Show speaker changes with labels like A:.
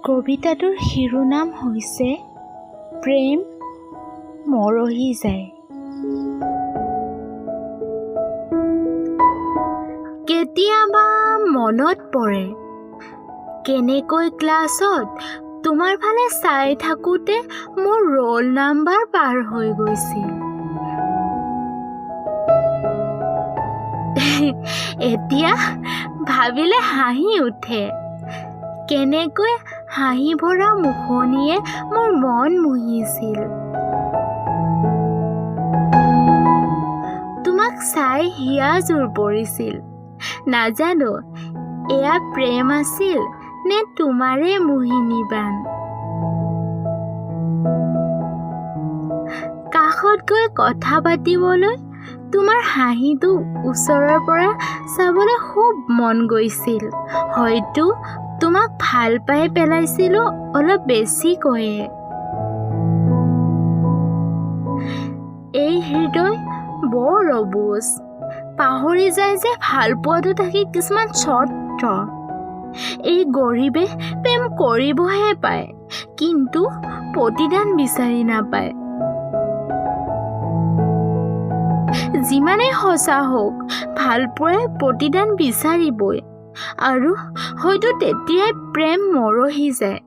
A: কবিতাটোৰ শিৰোনাম হৈছে প্ৰেম মৰহি যায়। কেতিয়াবা মনত পৰে কেনেকৈ ক্লাছত তোমাৰ ফালে চাই থাকোঁতে মোৰ ৰোল নাম্বাৰ পাৰ হৈ গৈছিল। এতিয়া ভাবিলে হাঁহি উঠে, কেনেকৈ হাঁহি ভৰা মুখনিয়ে মোৰ মন মুহিছিল। তোমাক চাই হিয়া জোৰ পৰিছিল। নাজানো এয়া প্ৰেম আছিল নে তোমাৰে মোহিনী বান। কাষত গৈ কথা পাতিবলৈ, তোমাৰ হাঁহিটো ওচৰৰ পৰা চাবলৈ খুব মন গৈছিল। হয়তো তোমাক ভাল পাই পেলাইছিলোঁ অলপ বেছিকৈয়ে। এই হৃদয় বৰ অবুজ, পাহৰি যায় যে ভালপোৱাটো থাকে কিছুমান চৰ্ত। এই গৰীবে প্ৰেম কৰিবহে পায়, কিন্তু প্ৰতিদান বিচাৰি নাপায়। যিমানেই সঁচা হওক, ভালপোৱাই প্ৰতিদান বিচাৰিবই, আৰু হয়তো তেতিয়াই প্ৰেম মৰহি যায়।